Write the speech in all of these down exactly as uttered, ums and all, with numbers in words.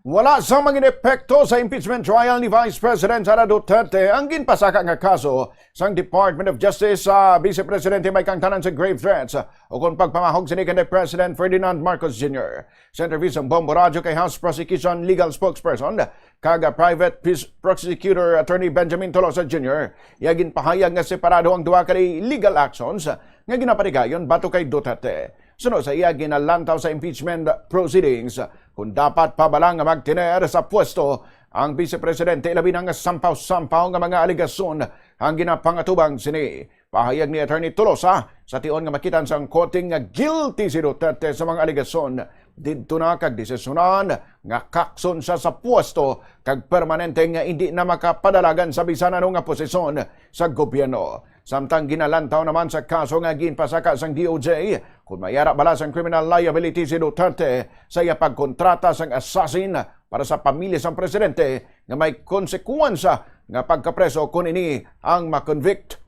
Wala sa mangin epekto sa impeachment trial ni Vice President Sara Duterte ang ginpasaka nga kaso sang Department of Justice sa Vice Presidente may kaangtanan sa grave threats o kon pagpamahog sini kanhi President Ferdinand Marcos Junior. Sa interview sang Bombo Radyo kay House Prosecution Legal Spokesperson kag Private Pis-, Prosecutor Attorney Benjamin Tolosa Junior, iya ginpahayag nga separado ang duha ka legal actions nga ginapatigayon batok kay Duterte. Suno sa iya ginalantaw sa impeachment proceedings, kung dapat pa bala nga magtener sa pwesto ang Vice Presidente, ilabi na nga sampaw-sampaw nga mga alegasyon ang ginapangatubang sini. Pahayag ni Attorney Tolosa, sa tion nga makitan sang korte nga guilty si Duterte sa mga alegasyon, didto na kag desisyonan nga kakson siya sa pwesto kag permanente nga indi na makapadalagan sa bisan ano nga posisyon sa gobyerno. Samtang ginalantaw naman sa kaso nga ginpasaka sang D O J, kung may ara bala sang criminal liability si Duterte sa iya pagkontrata sang assassin para sa pamilya sang presidente nga may konsekwensya nga pagkapreso kon ini ang ma-convict.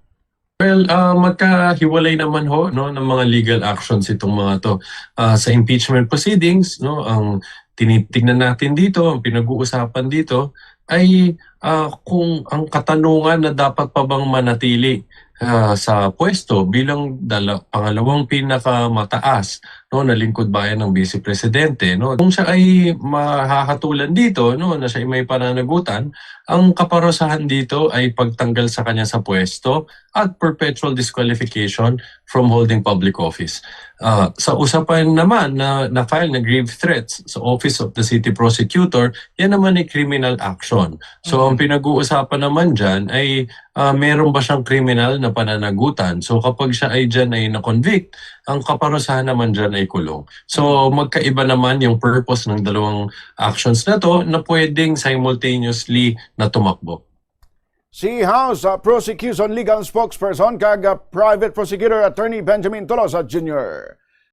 Well, ah, magkahiwalay naman ho, no, ng mga legal actions itong mga to. Ah, sa impeachment proceedings, no, ang tinitingnan natin dito, ang pinag-uusapan dito ay, ah, kung ang katanungan na dapat pa bang manatili, ah, sa pwesto bilang dala-, pangalawang pinakamataas, no, na lingkod bayan ng Vice Presidente, no. Kung siya ay mahahatulan dito, no, na siya ay may pananagutan, ang kaparusahan dito ay pagtanggal sa kanya sa pwesto at perpetual disqualification from holding public office. Ah, sa usapan naman na na-file na grave threats sa Office of the City Prosecutor, yan naman ay criminal action. So, ang pinag-uusapan naman dyan ay, ah, meron ba siyang criminal na pananagutan. So, kapag siya ay dyan ay na-convict, ang kaparusahan naman dyan ay kulong. So, magkaiba naman yung purpose ng dalawang actions na to na pwedeng simultaneously na tumakbo. Si House, uh, Prosecution Legal Spokesperson kag, uh, Private Prosecutor Attorney Benjamin Tolosa Junior.